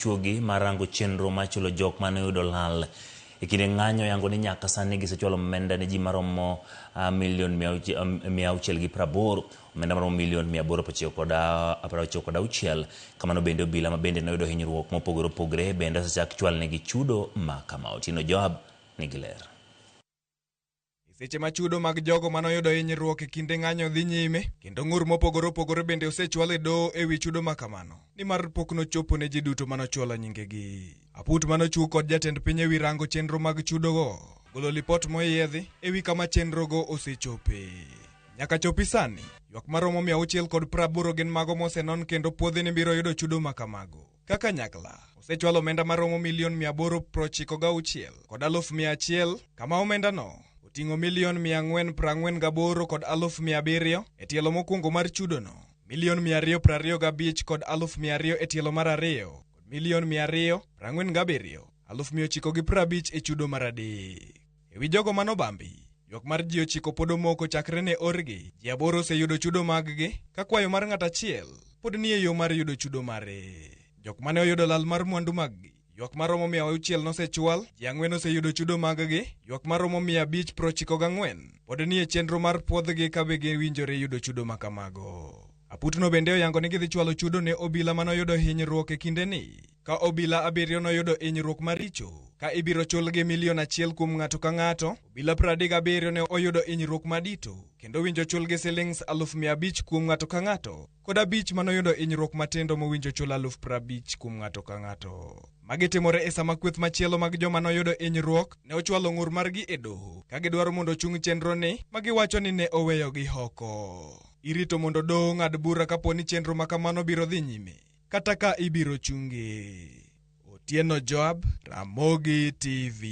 Chuogi mar rango chenro mar chulo jok mane oyudo lal e kinde ng'anyo yango ni nyaka sani gisechwalo omenda ne ji maromo milion 680, omenda maromo milion 896. Kamano bende obila ma bende noyudo hinyruok mopogore opogore bende osechak chwalnegi chudo ma kama. Otieno Joab nigi ler. E seche ma chudo mag jogo manoyudo hinyruok e kinde ng'anyo dhi nyime, kendo ng'ur mopogore opogore bende osechwal e doho e wi chudo ma kamano, nimar pok nochopo ne ji duto manochwalo nyingegi. Aput manochiw kod jatend piny e wi rango chenro mag chudogo, golo lipot moyiedhi e wi kama chenrogo osechope. Nyaka chopi sani, ywak maromo 680 gin mago mosenon kendo puodhi ni biro yudo chudo ma kamago. Ka kanyakla osechwalo omenda maromo milion 896 kod aluf 100, kama omendano oting'o milion 448 kod aluf 700 e tielo mokwongo mar chudono, milion 225 kod aluf 200 e tielo mar ariyo, kod milion 247 aluf 950 e chudo mar adek. E wi jogo manobambi, ywak mar ji 9 pod omoko chakre ne orgi. Ji 8 oseyudo chudo maggi, ka kwayo mar ng'at achiel pod nie yo mar yudo chudo mare. Jok mane oyudo lal mar mwandu maggi, ywak maromo 600 nosechwal, ji 4 oseyudo chudo maggi, ywak maromo 594 pod nie chenro mar puodhgi ka be giwinjore yudo chudo makamago. Aputno bende oyango ni gidhi chwalo chudo ne obila manoyudo hinyruok e kindeni, ka obila 7 noyudo hinyruok maricho, ka ibiro chulgi milion 1 kuom ng'ato ka ng'ato. Obila 37 ne oyudo hinyruok madito, kendo winjo chulgi silings 500,000 kuom ng'ato ka ng'ato, kod 5 manoyudo hinyruok matindo mowinjo chul 50,000 kuom ng'ato ka ng'ato. Magi timore e sama kweth machielo mag joma noyudo hinyruok ne ochwalo ng'ur margi e doho, ka gidwaro mondo ochung chenro ni ma giwacho ni ne oweyogi oko. Irito mondo doho ng'ad bura kapo ni chenro ma kamano biro dhi nyime, kata ka ibiro chunge. Otieno Joab, Ramogi TV.